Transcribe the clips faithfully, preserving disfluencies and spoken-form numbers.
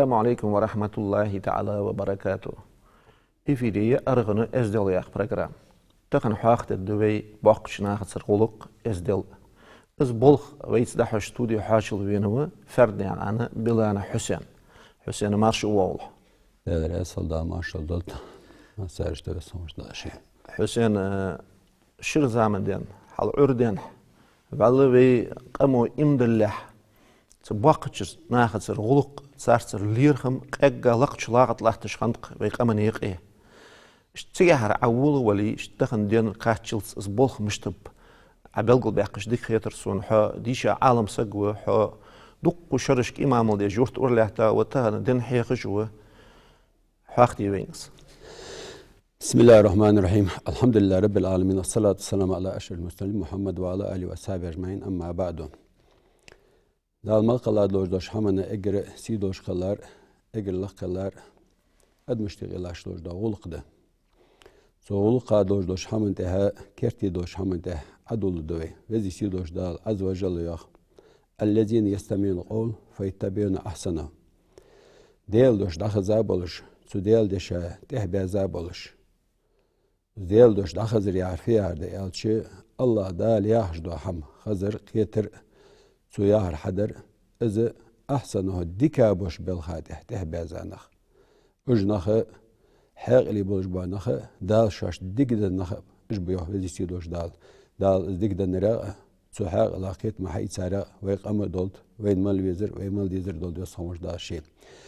Ассаламу Ӏалайкум ва рахьматуллахӀи таӀала ва баракатухӀ. Эфире я «АргӀан эздел» яха программа. Тахан хьоахадергда вай боккхача нахацара гӀулакх, эздел. Из болх вайца дӀахьош студе хьоашалгӀа венав Фарданаькъан Билана Хьусен. Хьусен, марша воагӀалва. Даьла раьза хилва, Дала маршал долда. Массараш да весомаш да ши. Хьусен, э, шира заман денз, хьал Ӏуйра денз, вӀалла вай къамо иман диллалехь, цу боккхача нахацара гӀулакх, царцара лерхӀам къегга лакхача лагӀа тӀа латташ хиннад-кх вай къаман юкъе. Иштта цигахьара Ӏа волавале, иштта тахан ден кхаччалца из болх мишта ба Ӏа белгалбаьккхача дика хетар сона. Хьо дийша Ӏалам саг ва, хьо дуккха шерашка имамал деш юрта уралаьттав, тахан дин хьехаш ва. Хьоахаде вайна из. بسم الله الرحمن الرحيم. الحمد لله رب العالمين. والصلاة والسلام على أشرف المرسلين محمد وعلى آله وأصحابه أجمعين. أما بعد. Дала мел кхелла долаш дола хӀама эггара сий долаш хилар, эггара лакха хилар адамашта юкъе латташ долаш дола гӀулакх да. Цу гӀулакха долаш дола хӀаман тӀехьа, керте долаш хӀаман тӀехьа Ӏодулларгда вай Веза-Сийдолаш Дала, Ӏазза ва жалла йоах: «الذين يستمعون القول فيتبعون أحسنه». Даьла дош дӀахеза болаш, цу Даьла деша тӀехьабаьза болаш, Даьла дош дӀахазар яхар фу яхар да аьлча, АллахӀ Дала яхаш дола хӀама хазар, кхетар, цо яхар хьадар, из أحسنه, дика бош белха тӀехьа тӀехьабаьза нах. Уж нах хьаькъале болаш бола нах, Дала шоашта дика денна нах, уж ба, йоах Веза-Сийдолаш Дала. Дала из дика деннараш а, цу хьаькъала кхетама хьаийцараш а вай къам а долда, вайна мел везар, вай мел дезар долда весхамаш Дала ший.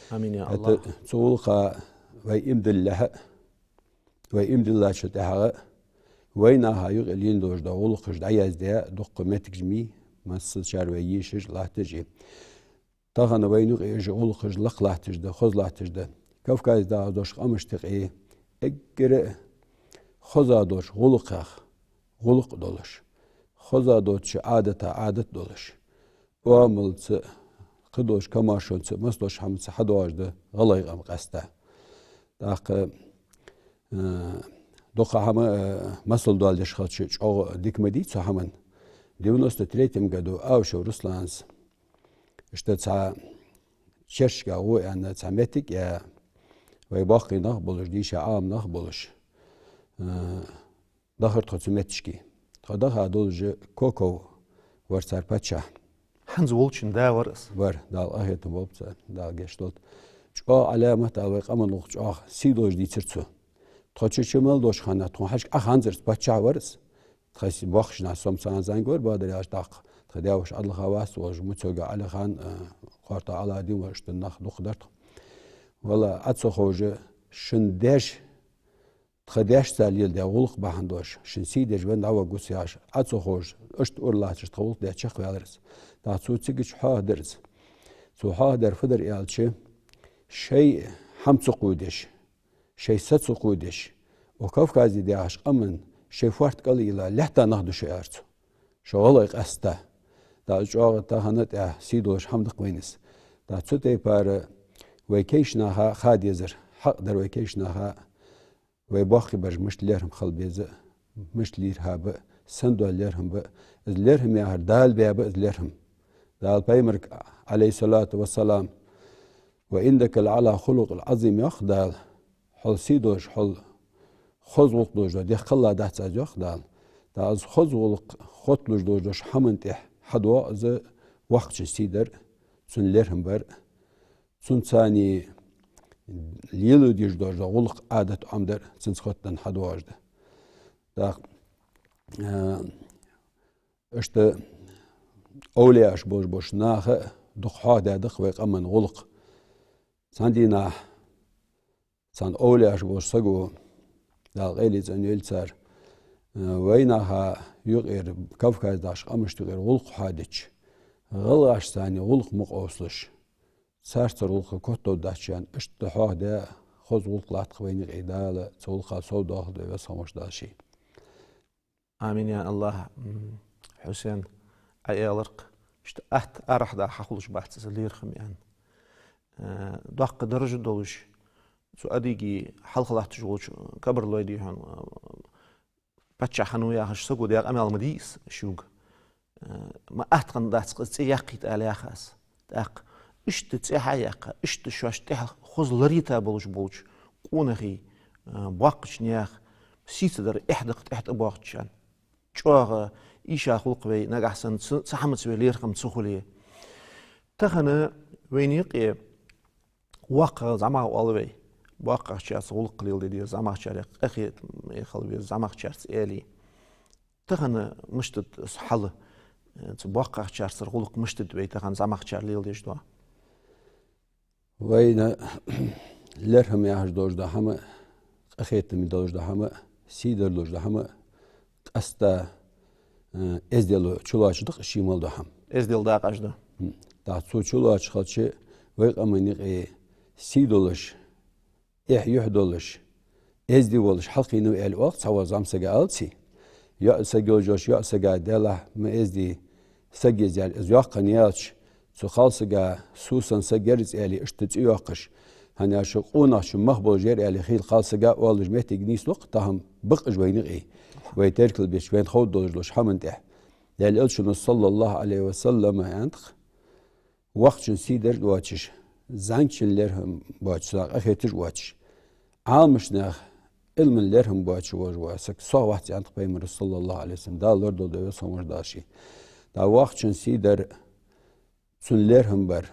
Амин, я АллахӀ. Цу гӀулакха вай иман диллалехь, вай иман диллачул тӀехьагӀа вай наха юкъе лийнна долаш дола гӀулакхаш дӀаяздаь, дуккха моттигаш ма йий, массаза шоаш вай ешаш, латташ а. Тахан вайна юкъе уж гӀулакхаш лакха латташ да, хоза латташ да. Кавказе даха долаш къамашта юкъе эггара хоза долаш гӀулакхех гӀулакх долаш, хоза доацача Ӏадатех Ӏадат долаш, оамалца, кхыдолча комаьршонца, массадолча хӀаманца хьадоагӀаш да гӀалгӀай къам къаьстта. ТӀаккха, э, дукха хӀама, э, масал доаладеш хилча, чӀоагӀа дика ма дий цу хӀаман. Девяносто третьем году Аушев Руслана иштта цхьа Черчга гӀо аьнна цхьа моттиг я, вай боккхий нах болаш, дийша Ӏалам нах болаш, э, дахар тхо цу моттигашка. Тхо даха долаш Коков вар цар паччахь. ХӀанз волчун да вар из? Вар, Дала къахетам болба царна, Дала гешт долда. ЧӀоагӀа Ӏаламат а вай къаман гӀулакх чӀоагӀа сий долаш дийцар цо. Тхо чу-чу мел долча хана тхона хьажкӀа Ӏа ханзар, паччахь вар из. Тха си-, боккхийча наха сом цхьан зӀамига вар, бадар яхаш, тӀаккха тха даь-воша Ӏадлаха вац волаш, Муцога Ӏалихан, э, Корта Ӏалади вар, иштта нах дукха дар тхо. ВаллахӀи, Ӏа ца ховш, шун даьша, тха даьша цар леладаь гӀулакх бахьан долаш, шун сий деш венна дӀаваргва со яхаш, Ӏа ца ховш, иштта уралатташ тха гӀулакх даь чакхваьлар из. ТӀаккха цо цига чу хьоахадир из. Цо хьоахадир фу дар аьлча, шоай хӀама ца кхувдеш, шоай са ца кхувдеш, укх Кавказе дахача къаман шоай фоарт кӀал а йилла, лаьтта нах да шо, аьлар цо. Шо гӀалгӀай къаьстта. ТӀаккха из чӀоагӀа тахан тӀехьа сий долаш хӀама да-кх вайна из. ТӀаккха цу тайпара вай кайча наха ха дезар, хьакъ дар вай кайча наха, вай боккхийбараш мишта лерхӀам хила беза, мишта лийрхӀа ба, сенна дола лерхӀам ба. Из лерхӀам яхар Дала баь ба, из лерхӀам. Дала пайхамарга, عليه الصلاة والسلام: «وإنك لعلى خلق عظيم», йоах Дала. Хьол сий долаш, хьол хоза гӀулакх долаш дола дехха кхелла дац аз, йоах Дала. ТӀаккха из хоза гӀулакх хотталуш долаш долча хӀаман тӀехьа хьадоагӀа из воккхачун сий дар, цун лерхӀам бар, цунца цхьана лело дезаш долаш дола гӀулакх, Ӏадат, Ӏомадар, цунца хоттаденна хьадоагӀаш да. ТӀаккха, э, иштта овлияаш болаш болча наха дукха хьоахадаьд-кх вай къаман гӀулакх. Цхьан дийнахьа цхьан овлияаш волча саго, Дала къайле цӀенйойла цар, э, вай наха юкъера, Кавказе дахача къамашта юкъера гӀулакх хьоахадича, гӀалгӀашца цхьана гӀулакх ма къовсалаш, царцара гӀулакх котдовргдац аьнна, иштта хьоахадаь, хоза гӀулакх латт-кх вайна юкъе, Дала цу гӀулакхал совдоахалда вай весхамаш Дала ший. Амин, я АллахӀ. М, Хьусен, Ӏа аьлар-кх, иштта атта арахьа дӀа хьахулаш бац из лерхӀам аьнна. Э, доккха даржа долаш, цу Адыгейн хьалха латташ волча Кабар-Лой, дий хьона, э, паччахь хиннав яхаш саго даь къамаьл ма дий из шуга. Э, ма атта хиннадац-кх из цӀи яккхийта ала яхаш. ТӀаккха Иштта цӀи хьаяьккха, иштта шоаш тӀехьа хоза ларийта болаш болча къонахий, а, боккхача наьха сий ца дар эхь да-кх тӀехьа тӀабоагӀача хана. ЧӀоагӀа ийша хул-кх вай, нагахьа санна ца, цу хӀамаца вай лерхӀам ца хуле. Тахан вайна юкъе воккхагӀа зӀамагӀа оал вай, боккхагӀчарца гӀулакх леладе деза, зӀамагӀчарех къахетаме хила веза зӀамагӀчарца аьле. Тахан мишта да из хьал, цу боккхагӀчарцара гӀулакх мишта да вай тахан зӀамагӀчар леладеш дола? Вайна лерхӀам яхаш долаш дола хӀама, къахетаме долаш дола хӀама, сий дар долаш дола хӀама, къаьстта, э, эздел чулоацаш да-кх ший мел дола хӀама. Эздел дакъа да. М. ТӀаккха цо чулоацаш хилча, вай къаман юкъе сий долаш, эхь-юхь долаш, эздий волаш хьалкхийнав аьле оал-кх цхьаволча зӀамсага, алац. ЙоӀ саг йолаш йола, йоӀ сага, делахь ма эздий, саг еза аьле, из йоаккхаш яьлча, цу кхалсага, сусам саг яр из аьле, иштта цӀи йоаккхаш, хӀана аьлча къонахчун мах болаш яр аьле, хийла кхалсага оалаш моттиг нийслу-кх, тахан ба-кх уж вайна юкъе. Вай теркалбеча, вайна ховргдолаш долча хӀаман тӀехьа. Даьла Элчано, саллаллахӀу Ӏалайхи ва саллам, аьннад-кх: воккхачун сий дараш воацаш, зӀамагӀчун лерхӀам боацаш, цунах къахеташ воацаш, Ӏаламнаьха Ӏилман лерхӀам боацаш волаш вола саг сох вац, аьннад-кх Пайхамаро, саллаллахӀу Ӏалайхи ва саллам, Даьла лорадолда вай, веза хинна волча Дала ший. ТӀаккха воккхачун сий дар, цун лерхӀам бар,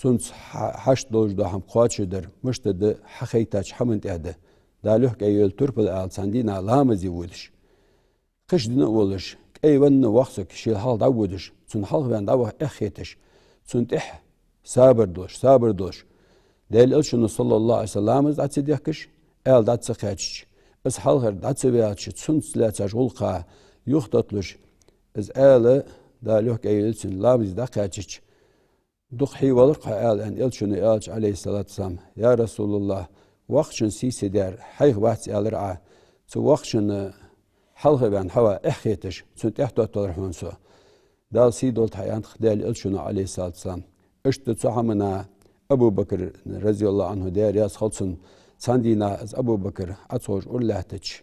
цунца хьа-, хьашт долаш дола хӀама кхоачашдар мишта да хьахайтача хӀаман тӀехьа да. Дала юхькӀай йойла, турпал ала, цхьан дийнахьа ламазе водаш, кхыча дина а волаш, кӀай венна воккха саг шийла хьалха дӀаводаш, цунна хьалха ваьнна дӀаваха эхь хеташ, цунна тӀехьа сабар долаш, сабар долаш. Даьла Элчано, саллаллахӀу Ӏалайхи ва саллам, ламаз дӀа ца дехкаш, аьла дӀа ца кхаьчача, из хьалхара дӀа ца ваьлча, цунца лаьцача гӀулакха юхатотталуш, из аьла, Дала юхькӀай йойла цунна, ламазе дӀакхаьчача, дукха хьийвалар-кх хьо, аьла, аьнна, Элчано аьлча, Ӏалайхи ссалату вассалам: «Я РасулаллахӀ, воккхачун сий ца дар хьайх вац, аьлар Ӏа, цу воккхачунна хьалха ваьнна хьава эхь хеташ, цунна тӀехьа тоттавалар хьона со». «Дала сий долда хьа», аьннад-кх Даьла Элчано, Ӏалайхи ссалату вассалам. Иштта цу хӀамана Абу Бакр, разияллахӀу Ӏанху, Даьла раьза хилва цунна, цхьан дийнахьа из Абу Бакр Ӏа ца ховш ура лаьттача,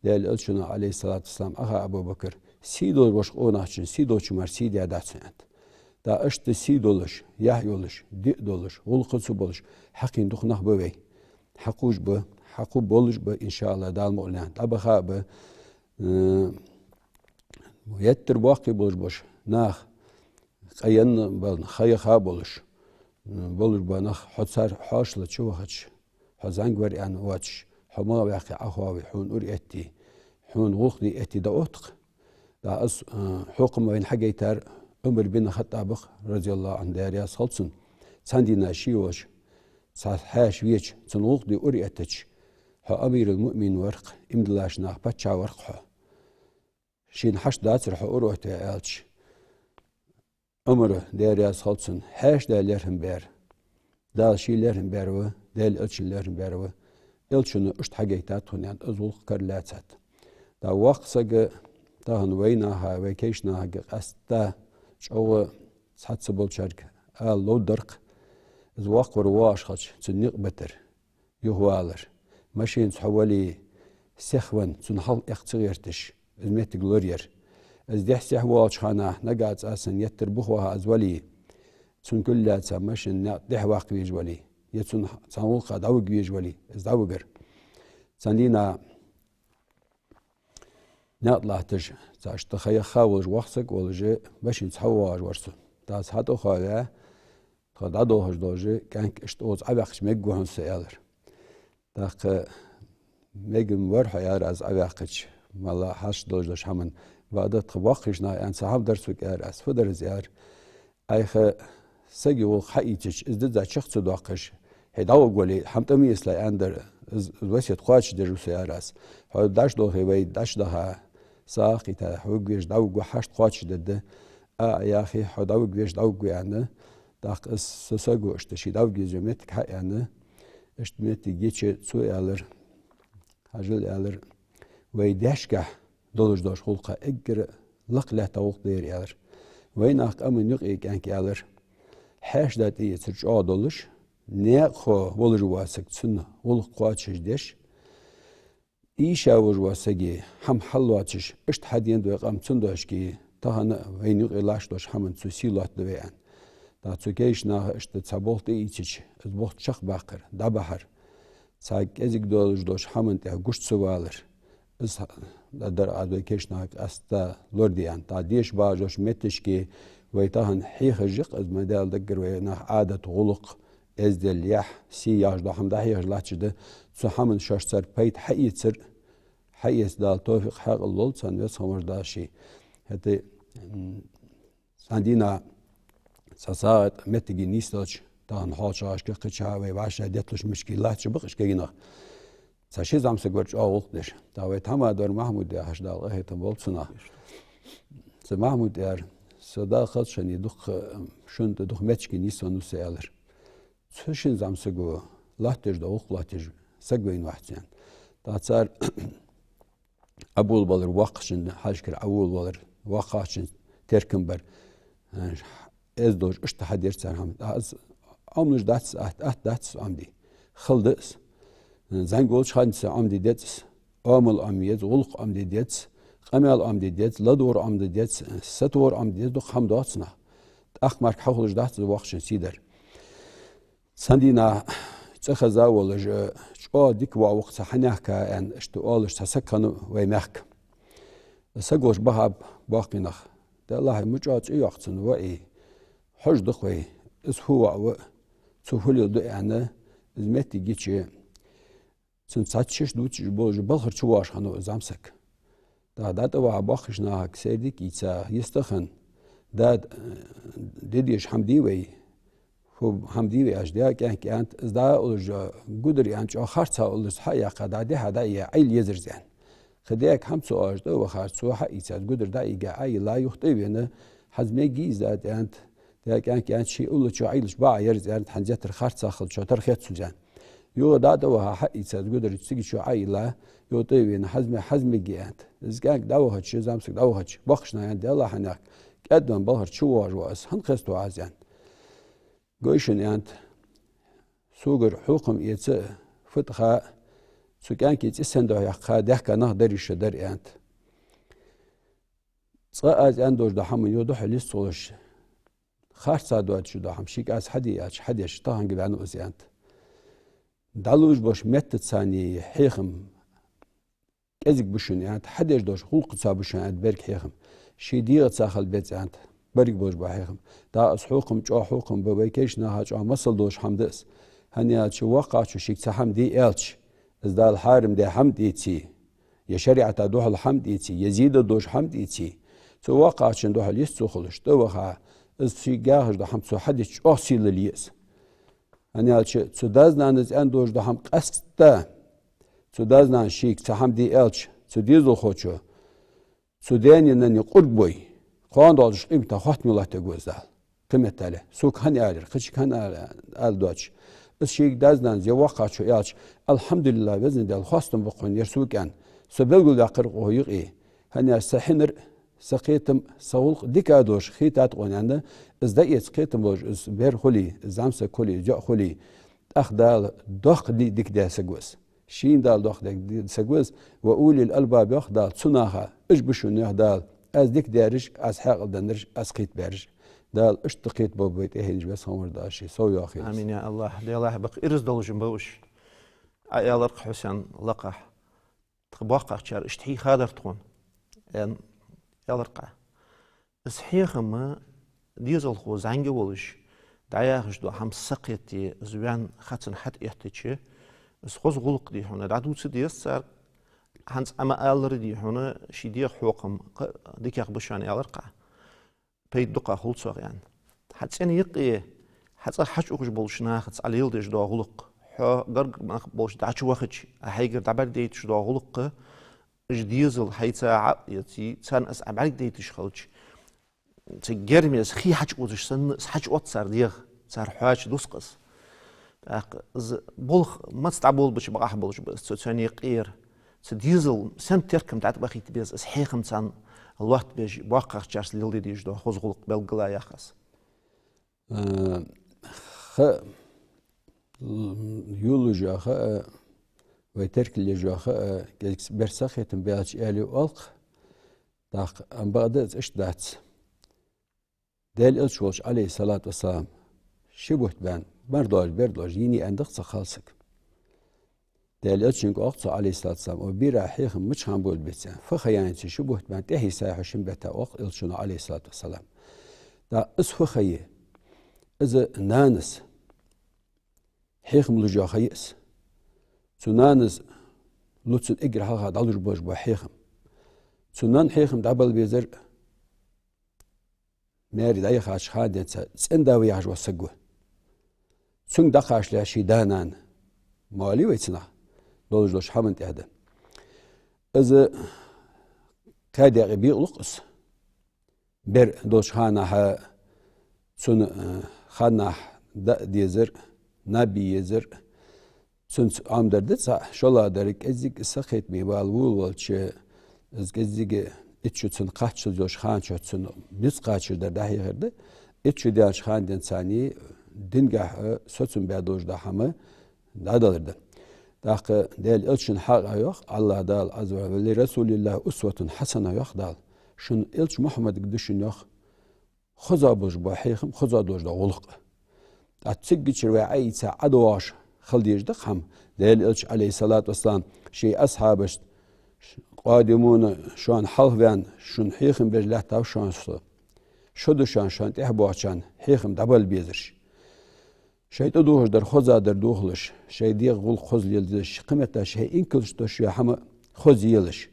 Даьла Элчано, Ӏалайхи ссалату вассалам: «Аха, Абу Бакр, сий долаш волча къонахчун сий долча мара сий даьдац хьона», аьннад. ТӀаккха иштта сий долаш, яхь йолаш, диъ долаш, гӀулакхаца болаш хьакхийна дукха нах ба вай. Хьакхувш ба, хьакхувш болаш ба, иншааллахӀ, Дала мукъалехь, дӀабаха а ба. Э, геттара боккхий болаш бола нах, къаенна ба, ха яха болаш, э, болаш ба нах, хьо цар хьоашалгӀа чувахача, хьо зӀамига вар аьнна воацаш, хьо магӀа ваьккхе Ӏохоаве, хьона ура этте, хьона гӀулакх де этте дӀаотт-кх. ТӀаккха из, э, хьукам вайна хьагойтар Ӏумар бин ХаттӀаб-кх, разияллахӀу Ӏанху, Даьла раьза хилва цунна. Цхьан дийнахьа ше волча цхьа хьаьша веча, цунна гӀулакх де ура эттача: «Хьо амирул-муъминин вар-кх, иман диллача наха паччахь вар-кх хьо. Шийна хьашт дацар хьо ура оттаве», аьлча, Ӏумара, Даьла раьза хилва цунна, хьаьша Дала лерхӀам баьр, Дала ший лерхӀам баьр ва, Даьла Элчан лерхӀам баьр ва, Элчано иштта хьагойтад тхона, аьнна, из гӀулакх кара лаьцад. ТӀаккха воккха саг, тахан вайнаха, вай кайшнахага къаьстта чӀоагӀа цхьацца болчарга ала ловргдар-кх, из воккха вар воагӀаш хилча, цун никъ битар, юхавалар. Машенаца хьо вале, сихвенна, цунна хьалха эккха ца гӀерташ, из моттиг лораяр. Из дехьа-сехьа воагӀача хана, нагахьа цкъа санна геттара бух ваха из вале, цунна кулгаца машен наькъа тӀехьа ваккха везаш вале, е цунна цхьан гӀулакха дӀавига везаш вале, из дӀавигар. Цхьан дийнахьа наькъа тӀа латташ, цхьа иштта ха яха волаш воккха саг волаш, машенаца хьавоагӀаш вар со. ТӀаккха из хьатӀахоаваь, тхо дӀадолхаш долаш, кӀаьнк иштта укхаза Ӏоваьккхача мегаргва хьона со, аьлар. ТӀаккха: «Мегаргва-м вар хьо, — аьлар аз, — Ӏоваьккхача, мел хьашт долаш долча хӀаман, бакъда тха боккхийча наха аьнна цхьа хӀама дар сога», — аьлар аз. «Фу дар из?» — аьлар. «Айха сага гӀулакх хьаийцача, из дизза чакх ца доаккхаш, хьо дӀавига вале, хӀама тӀа ма эцалахь, аьнна дар, из, из васкет кхоачашдеш ва со», — аьлар аз. «Хьо дӀачудолхе, вай дӀачудаха, сагӀа кхийтта, хьо вига везаш дӀавига ва, хьашт кхоачашдергда, а, а яхе, хьо дӀавига везаш дӀавига ва», — аьнна. ТӀаккха из са саго иштта ше дӀавига везаш йола моттиг хьааьнна, иштта моттиг йича, цо аьлар: «Хьажал, — аьлар, — вай даьшкахь долаш долча гӀулакха эггара лакха лаьтта гӀулакх да ер», — аьлар. «Вайнаха къаман юкъе кӀаьнк, — аьлар, — хьаьша-да тӀаэцар чӀоагӀа долаш, наькъахо волаш вола саг цунна гӀулакх кхоачашдеш, ийша волаш вола сага хӀама хьаллоацаш, иштта хьаденад вай къам, цудухьа тахан а вайна юкъе латташ долча хӀаман цо сий лоаттаду вай», — аьнна. ТӀаккха цу кешнаха иштта цхьа болх тӀаийцача, из болх чакхбаккхар, дӀабахьар. Цхьа кӀезига долаш долча хӀаман тӀа гуш ца валар. Из дар аз вай кешнаха къаьстта лораде аьнна. ТӀаккха деша багӀаш долча метташка вай тахан хьехаш я-кх из, ма Даьла даггара вай нах Ӏадат, гӀулакх, эздел, яхь, сий яхаш дола хӀама дӀахьехаш латташ да, цу хӀаман шоашцара пайда хьаэцар, хьаэца Дала товфикъ, хьаькъал лолда царна, Веза хинна волча Дала ший. ХӀаьта, м, цхьан дийнахьа цхьа сагӀа моттиге нийсделча, тахан хьоалчагӀашка, кхычахьа вай вӀашагӀ детталуш мишкий латташ ба-кх уж кагий нах. Цхьа ши зӀамсаг вар чӀоагӀа гӀулакх деш. ТӀаккха вай тхьамадар Махьмуд яхаш, Дала къахетам болба цунах. Цу Махьмуда аьлар: «Со, Дала хилда шоана, дукха, шун тӀа дукха моттигашка нийсвеннав со», — аьлар. «Цу шин зӀамсаго латташ да гӀулакх, латташ саг вайна вац», — аьнна. ТӀаккха цар Ӏовоалавалар воккхачун, хьалхашкара Ӏовоалавалар воккхагӀчун теркам бар. Эздел долаш иштта хьадир цар хӀама. ТӀаккха из Ӏомалуш дац, атта, атта дац из Ӏомаде. Хала да из. ЗӀамига волча хана Ӏомаде деза из. Оамал Ӏомаде деза, гӀулакх Ӏомаде деза, къамаьл Ӏомаде деза, ладувгӀар Ӏомаде деза, сатувгӀар Ӏомаде деза, дукха хӀама доагӀа цунах. ТӀаккха мара хьахулаш дац из воккхачун сий дар. Цхьан дийнахьа цӀихеза волаш, чӀоагӀа дика воӀ ва-кх цхьа хьанехка, аьнна, иштта оалаш цхьа саг хиннав вай мехка. Саг волча бахаб боккхий нах: «Даллахьа, мича чӀоагӀа цӀи йоаккх цун, воӀий, хьожаргда-кх вай, из фу воӀ ва, цо фу леладу», — аьнна, из моттиг йича, цунца цхьацца шиш дувцаш болаш балхара чувоагӀаш хиннав из зӀамсаг. ТӀаккха дӀатӀаваха боккхийча нахага сайре дика ийца, йист а хинна: «Дада, э, де дезаш хӀама дий вай? Фу хӀама дий вай?» — аьлча, даь-кӀаьнк аьннад, из дӀа а уллаш, гудар аьнна, чӀоагӀа харцахьа уллаш хьа а яьккха, дӀа дехьа дӀа а ийя, Ӏайла езар из, аьнна. Кхы даьга хӀама ца оалаш тӀавахар, цо хьа а ийца, из гудар дӀа а ийга, Ӏайилла, юха тӀавена, хӀанз мегаргдий из, дада, аьннад, даь-кӀаьнк аьннад, ший уллачо Ӏайлаш бакъахьа яр из, аьннад, хӀанз еттар харцахьа хилча тара хет цунна, аьнна. Юха дӀатӀаваха, хьа а ийца, из гудар цигача Ӏайилла, юха тӀавена, хӀанз ме-, хӀанз мегаргдий, аьннад. Из кӀаьнк дӀавахача, зӀамсаг дӀавахача, боккхийча наха аьннад: «Даллахьа, хьанехк, кӀаьдвенна балхара чувоагӀаш воӀ из, хӀана хеставу Ӏа из?» — аьнна. «Гой шоана, — аьннад, — согара хьокхам эца, фуд хьа, цу кӀаьнка цӀи сенна духьа яккха даьхка нах дарий шо дар», — аьннад. «Цкъа аз аьнна долаш дола хӀама юха духьал йист хулаш, харцахьа доацаш дола хӀама шийга аз хьаде аьлча, хьадеш, таханга ваьннав из», — аьннад. «ДӀалуш болча меттаца царна хьехам кӀезига ба шоана, — аьннад, — хьадеш долча гӀулакхаца ба шоана, — аьннад, — беррига хьехам. Ший дегӀаца хила беза, — аьннад, — беррига болаш бола хьехам. ТӀаккха из хьокхам чӀоагӀа хьокхам ба, вай кешнаха чӀоагӀа масал долаш хӀама да из. ХӀана аьлча, воккхагӀчо шийга цхьа хӀама де аьлча, из Дала хьарам даь хӀама деце, е шариӀата духьала хӀама деце, е зе дар долаш хӀама деце, цу воккхагӀчун духьала йист ца хулаш, тӀаваха, из шийга яхаш дола хӀама цо хьадича, чӀоагӀа сий лелае из. ХӀана аьлча, цу дас-нанас аьнна долаш дола хӀама къаьстта, цу дас-нанас шийга цхьа хӀама де аьлча, цу дезалхочо цу даьна-наьна къург бой, кхоана долча къематдийнахьа хоттаме латтаргва из Дала. Кхыметтел, сога хӀана аьлар, кхычарга хӀана аьлар, ала доацаш. Из шийга дас-нанас е воккхагӀчо аьлча, алхьамдулиллахӀ, Веза Даьла, хоастам ба-кх хьона, ер сога кӀаьнк. Со белгалдаьккхар-кх хьона юкъе. ХӀана аьлча са хьинар, са кхетам, са гӀулакх дика долаш хетад-кх хьона, аьнна, из дӀаэца кхетам болаш из бер хуле, из зӀамсаг хуле, из йоӀ хуле, тӀаккха Дала доккха ди-, дика даь саг ва из. Шийна Дала доккха даь саг ва из. «Ва улил албаб», йоах Дала цу наха, уж ба шоана, йоах Дала, аз дика даьраш, аз хьаькъал деннараш, аз кхетабаьраш. Дала иштта кхетаболба вай тӀехьенаш, Веза хинна волча Дала ший сов йоахийла. Амин, я АллахӀ. Делахь бакъ ираз долаш ба уж. Ӏа аьлар-кх, Хьусен, лакхахь. Тха боккхагӀчар иштта хьийхадар тхона, аьнна, аьлар-кх Ӏа. Из хьехам дезалхо зӀамига волаш дӀаяхаш дола хӀама сакхете, из ваьнна хацан хьатӀаэттача, из хоза гӀулакх, дий хьона, дӀадувца деза цар. ХӀанз Ӏа ма аллара, дий хьона, ший дегӀа хьокхам кхы а дикагӀа ба шоана, аьлар-кх Ӏа. Пайда дукха хул цох, аьнна. Хьа цӀен юкъе, хьа цӀагӀа хьачуухаш болча нахаца Ӏа леладеш дола гӀулакх, хьо гаргара нах болча дӀачувахача, Ӏа хьайгара дӀабӀаргадайташ дола гӀулакх, уж дезал хьайца Ӏа а эце, царна из Ӏа бӀаргадайташ хилча, цу гермес хий хьачуозаш санна, из хьачуоттац цар дегӀа, цар хьоачадус-кх из. ТӀаккха из болх маца дӀаболабича бакъахьа болаш ба из, цу цӀен юкъера. Цу дезала сенна теркам дӀатӀабахийта беза, из хьехам царна лоаттабеш, боккхагӀчарца леладе дезаш дола хоза гӀулакх белггала яхаш. Э, ха, юллуш а ха, э, вай теркал еш а ха, э, кӀезига бер сакхетам баьлча аьле оал-кх. ТӀаккха ам бакъда из иштта дац. Даьла Элча волча, Ӏалайхи ссалату вассалам, ши бутт баьнна, мара доажа, бер доажа йийна аьнна да-кх цу кхалсага. Даьла Элчанга оал-кх цо, Ӏалайхи ссалату вассалам: «О, бера хьехам мича хана болабеце, фу ха яьннай ши бутт баьнна, тӀехьийсай хьо шин бетта», оал-кх Элчано, Ӏалайхи ссалату вассалам. ТӀаккха из фу ха я? Из нанас хьехам луш йола ха я из. Цу нанас лу цун эггара хьалха дӀалуш болаш бола хьехам. Цу нанна хьехам дӀабала безар маьре дӀаяхача хана денз цӀен-да ва яхаш вола саг ва. Цунга дӀакхачале ший да-нана ма оалий вай цунах, долаш долча хӀаман тӀа да. Из кхаь даькъе бекъалу-кх из. Бер долча ханахьа цунна, э, ханнахьа даа дезар, наб е езар, цунца Ӏомадар да цхьаъ, шоллагӀдар кӀеззига сакхетаме вала волавелча, из кӀеззига итт шу цунна кхаччалца йолча хана чухь цунна низ кхачардар дӀахьехар да, итт шу даьлча хана денз царна дингахьа, э, соцам баь долаш дола хӀама дӀадалар да. ТӀаккха Даьла Элчан хьакъ а йоах АллахӀ Дала, Ӏазза ва Жалла: «ولرسول الله أسوة حسنة», йоах Дала. Шун Элча Мухьаммадага да шун, йоах, хоза болаш бола хьехам, хоза долаш дола гӀулакх. ТӀаккха циггачара вай Ӏоийца ӀодоагӀаш хила дезаш да-кх хӀама. Даьла Элча, Ӏалайхи ссалату вассалам, ший асхьабашта: «قادمون, шоана хьалха ваьнна, шун хьехам беш лаьттав шоана со. Шо да шоана, шоана тӀехьа боагӀачарна хьехам дӀабала безараш. Шоай тӀадувхаш дар хоза дар дувхалаш, шоай дегӀа гӀулакх хоза леладеш, кхыметтел шоай инкалашта дош йола хӀама хоза елаш,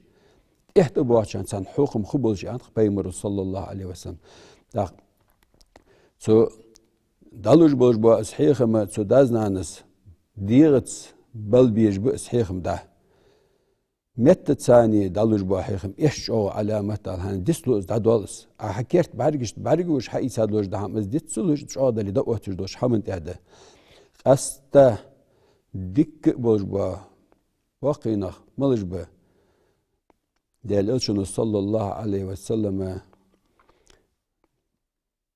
тӀехьа тӀабоагӀачарна царна хьехам хургболаш», аьннад-кх Пайхамаро, саллаллахӀу Ӏалайхи ва саллам. ТӀаккха цу дӀалуш болаш бола из хьехам, цу дас-нанас дегӀаца бала безаш ба из хьехам дӀа. Меттаца царна дӀалуш бола хьехам эшча чӀоагӀа Ӏаламат да, хӀана дицлу из, дӀадоал из. Ӏа хьа керта бӀаргашта бӀаргагуш хьаийца долаш дола хӀама из диц ца луш, чӀоагӀа дале дӀаотташ долаш хӀаман тӀа да. Къаьстта дикка а болаш бола боккхий нах малаш ба? Даьла Элчано, саллаллахӀу Ӏалайхи ва саллам,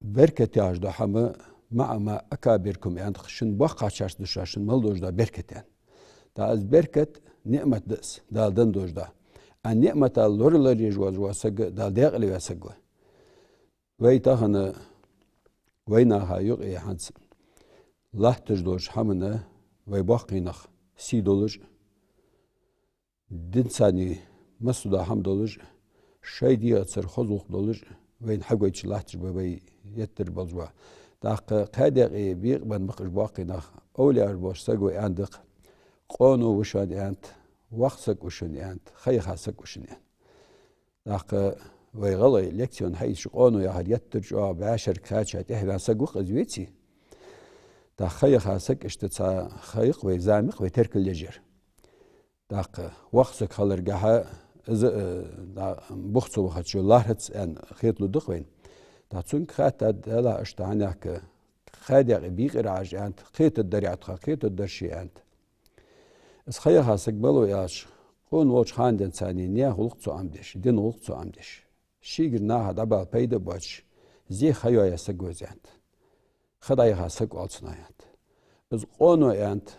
беркат яхаш дола хӀама: «مع أكابركم», аьннад-кх, шун боккхагӀчарца да шоана, шун мел долаш дола беркат, аьнна. ТӀаккха из беркат, ниӀмат да из, Дала денна долаш дола. А ниӀмата лоралуш волаш вола саг Дала даькъала ваь саг ва. Вай тахан вай наха юкъе хӀанз латташ долча хӀаманна вай боккхий нах сий долаш, динца царна массадола хӀама долаш, шоай дегӀацара хоза гӀулакх долаш, вайна хьагойча латташ ба вай еттар болаш ба. ТӀаккха кхаь даькъе бекъабенна ба-кх уж боккхий нах, овлияъаш болаш саг ва, аьннад-кх, къоно ва шоана, аьннад, воккха саг ва шоана, аьннад, ха яха саг ва шоана, аьннад. ТӀаккха вай гӀалгӀай лекцион хьаийцача, къоно яхар еттар чӀоагӀа бӀаьшерга кхаьча тӀехьа ваьнна саг ва-кх из, веций? ТӀаккха ха яха саг иштта цхьа ха я-кх вай, зама я-кх вай теркал еш яр. ТӀаккха воккха саг хиларгахьа, из, э, да, бух ца вахача лархӀац аьнна хеталу да-кх вайна. ТӀаккха цунга хаьттад, Даьллахь, иштта хьанехка кхаь даькъе бекъар Ӏа, аьннад, кхетаргдар-те тхо, кхетаргдар ше, аьннад. Из ха яха саг малув аьлча, къона волча хана денз царна наьха гӀулакх ца Ӏомадеш, дина гӀулакх ца Ӏомадеш, шийгара наха дӀабала пайда а боацаш, зе ха йоаеш саг ва из, аьннад. Ха дӀаяха саг оал цунах, аьннад. Из къоно, аьннад,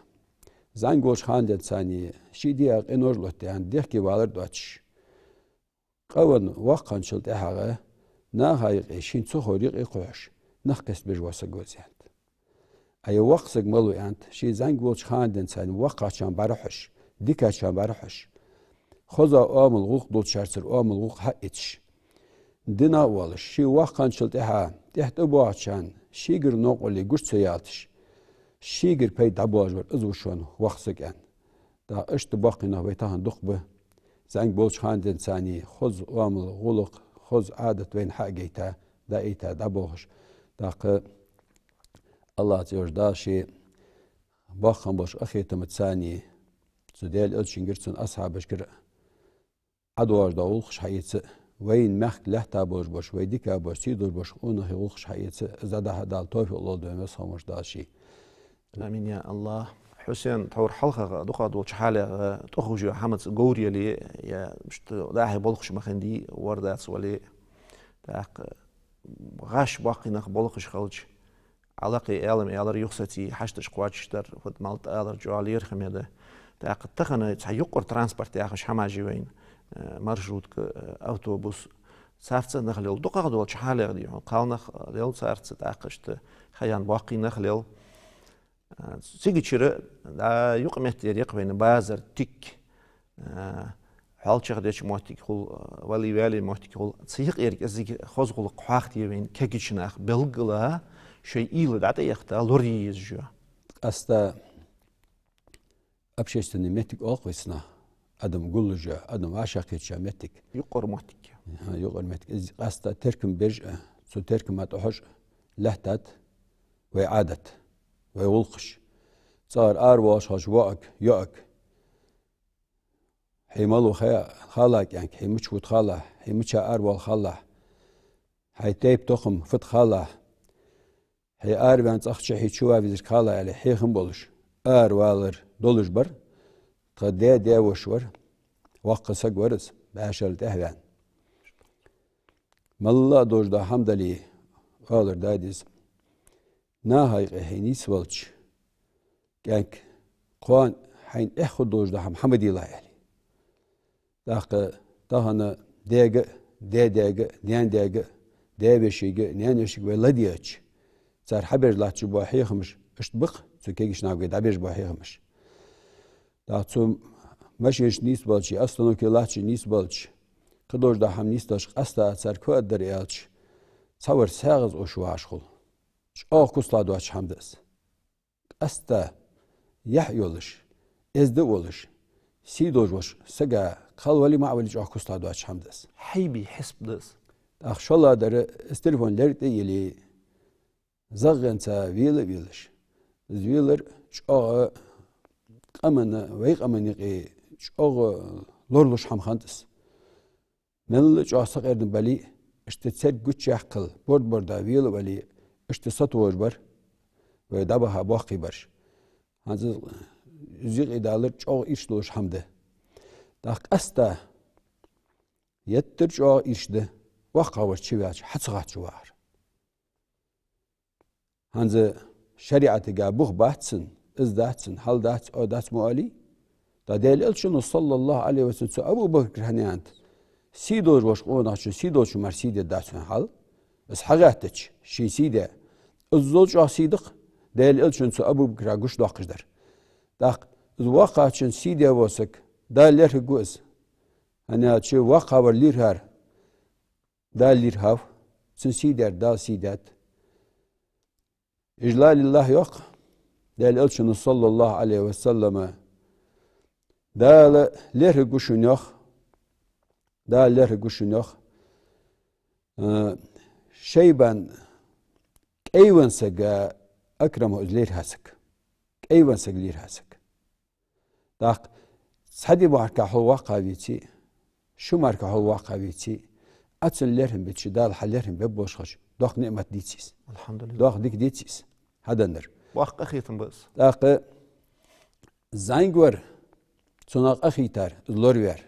зӀамига волча хана денз царна ший дегӀа къинош а латта, аьннад, дехке валар а доацаш, къавенна воккха хинначул тӀехьагӀа наха юкъе, шийна ца ховр юкъе кхухьаш, нах кхестабеш вола саг ва из, аьннад. А ер воккха саг малув, аьннад, ше зӀамига волча хана денз царна воккхагӀчарна бӀарахьош, дикагӀчарна бӀарахьош, хоза оамал гӀулакх долчарцара оамал гӀулакх хьаэцаш, дина а волаш, ше воккха хинначул тӀехьа, тӀехьа тӀабоагӀачарна шийгара новкъарле гуш ца ялташ, шийгара пайда дӀабоалаш вар, из ва шоана воккха саг, аьнна. ТӀаккха иштта боккхий нах вай тахан дукха ба. ЗӀамига болча хана денз царна хоза оамал, гӀулакх, хоза Ӏадат вайна хьа а гайта, дӀаайта, дӀаболхаш. ТӀаккха АллахӀ цӀи йолча Дала ше боккха болаш къахетамца царна, цу Даьла Элчангара, цун асхьабашкара ӀодоагӀаш дола гӀулакхаш хьаэца, вайна мехка лаьтта болаш бола, вай дика болаш, сий долаш бола къонахий гӀулакхаш хьаэца, из дӀадахьа Дала товфикъ лолда вайна, веза хинна волча Дала ше. Амин, я АллахӀ. Хьусен, тхьовра хьалхагӀа дукха долча хьале, э, тӀаховш йола хӀамаца говр яле, е иштта дӀахо болхаш ма хиннадий, вордаца вале. ТӀаккха гӀаш боккхий нах болхаш хилча, Ӏалакхе Ӏалам аьлар, юхасоце хьашташ кхоачашдар, фуд мел тӀа аьлар, чӀоагӀа лерхӀаме да. ТӀаккха тахан цхьа юкъара транспорт яхаш хӀамаш я вайна, э, маршрутка, э, автобус, Царца нах лел, дукхагӀа долча хьале, дий хьона, кхалнах лел царца, тӀаккха иштта хьаяьнна боккхий нах лел. А, цигачара, а, юкъаметтера я-кх вайна базар, тик, а, хьоалчагӀа деча моттиг хул, а, вале-вале моттиг хул. Цу юкъера кӀезига хоза гӀулакх хьоахаде вайна кегийча наха, белггала шоай уйла дӀатӀехьа лорае езаш я. Къаьстта общественный моттиг оал-кх вай цунах, адам гуллуш я, адам вӀашагӀкхеташ я моттиг. Юкъара моттиг. Аха, юкъара моттиг. Из къаьстта теркам беш а, цу теркама тӀахьош а лаьттад вай Ӏадат, вай гӀулакхаш. ЦӀагӀара аравоалаш хилча воӀага, йоӀага: «Хьо малав хала, кӀаьнк, хьо мича хургда хала, хьо мича аравоал хала, хьай тайпа-тохам фуд хала, хьо араваьнна цӀагӀа чу хьо чувала везарг хала», — аьле, хьехам болаш, аравалар долаш бар. Тха даь-даь-воша вар, воккха саг вар из, бӀаьшерал тӀехьаваьнна. Малла а долаш дола хӀама дале, оалар дадас: «Наха юкъе хьо нийсвелча, кӀаьнк, кхоана хьайна эхь хургдолаш дола хӀама хьа ма делахь», — аьле. ТӀаккха тахан даьга а, даь-даьга а, наьна-даьга а, даь-вешийга а, наьна-вешийга а вай ладийгӀача, цар хьабеш латташ бола хьехамаш иштта ба-кх, цу кегийча нахага дӀабеш бола хьехамаш. ТӀаккха цу машинашка нийсбелча, остановке латтача нийсбелча, кхыдолаш дола хӀама нийсделча, къаьстта цар фу аргдар аьлча, цхьавар сагӀаза ош вагӀаш хул. ЧӀоагӀа куцлагӀа доацаш хӀама да из. Къаьстта яхь а йолаш, эзди а волаш, сий долаш волча сага, кхал вале, маӀа вале, чӀоагӀа куцлагӀа доацаш хӀама да из. Хьайбе хьисап да из. ТӀаккха шоллагӀдар, из телефон лерга тӀа а йилле, загӀанца вела а велаш, из велар чӀоагӀа къаман, вай къаман юкъе чӀоагӀа лоралуш хӀама хиннад из. Мел чӀоагӀа сакъердам бале а, иштта церг гучаяккхал, борд-борда вела а вале, иштта сатувсаш бар вай дӀабаха боккхийбараш. ХӀанз из юкъе далар чӀоагӀа ирча долаш хӀама да. ТӀаккха къаьстта еттар чӀоагӀа ирча да воккхагӀвар чувеча хьа ца хоатташ вагӀар. ХӀанз шариӀатага бух бац цун, из дац цун, хьал дац, о дац мо алий? ТӀаккха Даьла Элчано, саллаллахӀу Ӏалайхи ва саллам, цу Абу Бакр хьанянт сий долаш волча къонахчун сий долчун мара сий дергдац хьона хьал. Из хьагӀаттача, ший сий де. Иззал чӀоагӀа сий да-кх Даьла Элчано цу Абу Бакра гучадоаккхаш дар. ТӀаккха из воккхагӀчун сий де вола саг, Дала лерхӀаргва из. ХӀана аьлча воккхагӀвар лийрхӀар Дала лийрхӀав, цун сий дар Дала сий даьд. «Ижлалиллахь», — йоах Даьла Элчано, саллаллахӀу Ӏалайхи ва саллам, Дала лерхӀаргва шун, йоах, Дала лерхӀаргва шун, йоах, а, шайбан кӀайвенна саг, акрамахӀу, из лийрхӀа саг, кӀайвенна саг лийрхӀа саг. ТӀаккха цхьа ди мара хьо воккхагӀа веце а, шу мара хьо воккхагӀа веце а, Ӏа цунна лерхӀам бича, Дала хьа лерхӀам бергболаш хилча, доккха ниӀмат деций из. АлхьамдулиллахӀ. Доккха дика деций из, хьаденнар. Боккха къахетам ба из. ТӀаккха зӀамига вар, цунах къахетар, из лоравар.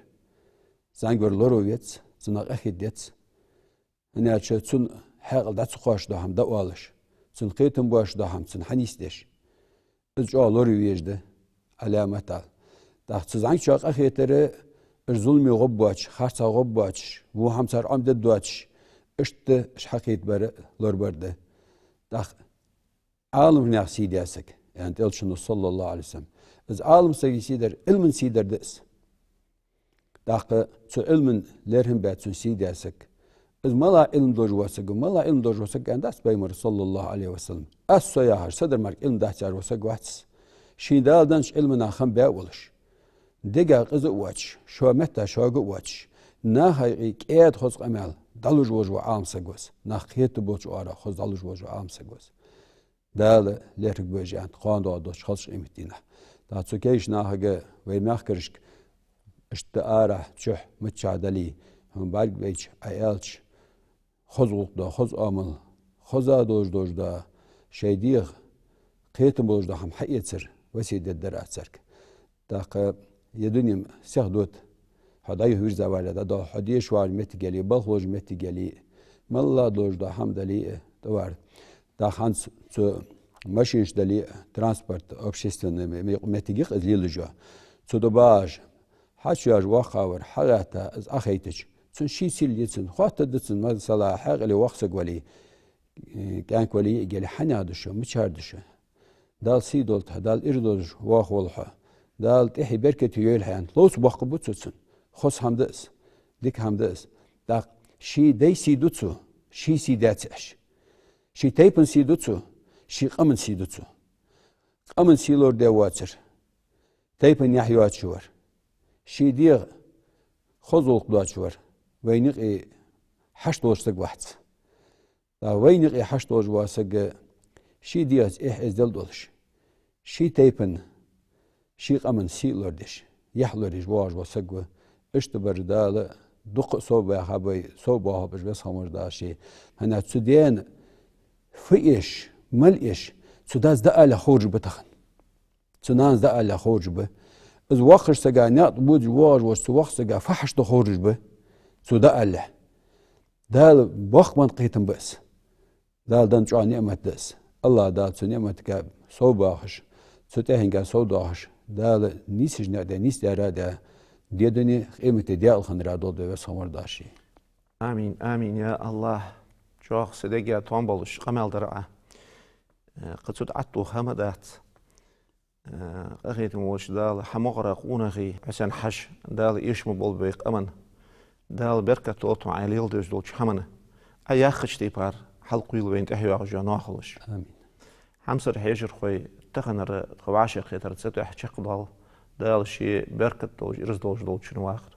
ЗӀамига вар лораве веза, цунах къахета деза. ХӀана аьлча цун хьаькъал дӀа ца кхоачаш дола хӀама дӀаоалаш, цунна кхетам боацаш дола хӀама цунна хьанийсдеш. Из чӀоагӀа лораве везаш да, Ӏаламат Ӏа. ТӀаккха цу зӀамигачоа къахетар, уж зуламе гӀоргбоацаш, харцахьа гӀоргбоацаш, во хӀама цар Ӏомаде доацаш, иштта уж хьакхетабар, лорабар да. ТӀаккха Ӏаламнаьха сий де саг, аьннад Элчано, саллаллахӀу Ӏалайхи ва саллам. Из Ӏалам сага сий дар, Ӏилман сий дар да из. ТӀаккха цу Ӏилман лерхӀам баь цунна сий де саг. Из малагӀа Ӏилма долаш вола саг, малагӀа Ӏилма долаш вола саг аьннадац Пайхамара, саллаллахӀу Ӏалайхи ва саллам. Аз со яхаш, са дар мара Ӏилма дац яхаш вола саг вац из. Шийна Дала деннача Ӏилманах хам баь а волаш, дега къиза а воацаш, шоай метта шога а воацаш, наха юкъе кӀаьда хоза къамаьл дӀалуш волаш вола Ӏалам саг ва из. Нах кхетаргболча оагӀорахьа хоза дӀалуш волаш вола Ӏалам саг ва из. Дала лерхӀаргва уж, аьннад, кхоана доагӀаш долча халча къематдийнахьа. ТӀаккха цу кегийча нахага, вай мехкарашка, иштта арахьа, чухь, миччахьа дале а, хьона бӀаргавайча, Ӏа аьлча, хоза гӀулакх дола, хоза оамал, хоза долаш дола, шоай дегӀа кхетам болаш дола хӀама хьаэцар весет дергдар аз царга. ТӀаккха ер дуне сиха дода, хьо дӀа-юха вирза вале а, дӀадоал хьо дешаш волча моттиге яле а, балха волча моттиге яле а, малагӀа долаш дола хӀама дале а, товар. ТӀаккха хӀанз цу машинаш дале а, транспорт, общественный ме-, ме-, моттиг я-кх из лелаш йола. Цу тӀа багӀаш, хьачуяьлча воккхагӀвар хьагӀатта, из Ӏохайтача, Цун ший сий я цун, хоаттаргда цун, масала, хьаькъале ваха саг вале, э, кӀаьнк вале, йиӀиг яле, хьанах да шо, мичара да шо. Дала сий долда хьа, Дала ираз долаш воагӀа волва хьо. Дала тӀехье беркате йойла хьа, аьнна, ловца боаккхаргба цо цунна. Хоза хӀама да из, дика хӀама да из. ТӀаккха ший даьй сий ду цо, ший сий дац аьш. Ший тайпан сий ду цо, ший къаман сий ду цо. Къаман сий лораде воацар тайпан яхь йоацаш вар. Ший дегӀа хоза гӀулакх доацаш вар. Вайна юкъе хьашт волаш саг вац. ТӀаккха вайна юкъе хьашт волаш вола саг ший дегӀаца эхь-эздел долаш, ший тайпан, ший къаман сий лорадеш, яхь лораеш воагӀаш вола саг ва. Иштта бараш Дала дукха а совбаьха ба вай, совбоахалба уж, Веза хинна волча Дала ший. ХӀана аьлча цу дена фу эш, мала эш, цу даьца дӀаалалехь ховраш ба тахан. Цу нанас дӀаалалехь ховраш ба. Из воккхача сага никъ тӀа бодаш воагӀаш волча цу воккхача сага фу хьашт да ховраш ба. Цо дӀаалалехь. Дала боккха ма кхетам ба из. Дала даь чӀоагӀа ниӀмат да из. АллахӀа Дала цу ниӀматага совбоахаш, цу тӀехьенга совдоахаш, Дала нийсача наькъа тӀа нийсдер а даь, ди а, дунен а, къематдийнахьа а даькъала хиннар долда вай, Веза хинна волча Дала ший. Амин, амин, я АллахӀ. ЧӀоагӀа са дега тоам болаш къамаьл даьд Ӏа. Э, кхы цу тӀа аттух хӀама дац. Э, къахетам болча Дала хьа мукъагӀа къонахий, Хьусен-Хьажа, Дала эша ма болба вай къаман. Дала беркат долда тхона Ӏа леладеш долча хӀаман. Ӏа яхача тайпара хьалкхийла вайна тӀехьа йоагӀаш йола ноахалаш. Амин. Хьамсара хьежархой, таханара тха вӀашагӀкхетар цу тӀа чакхдоал, Дала ший беркат долаш, ираз долаш долчун вахар.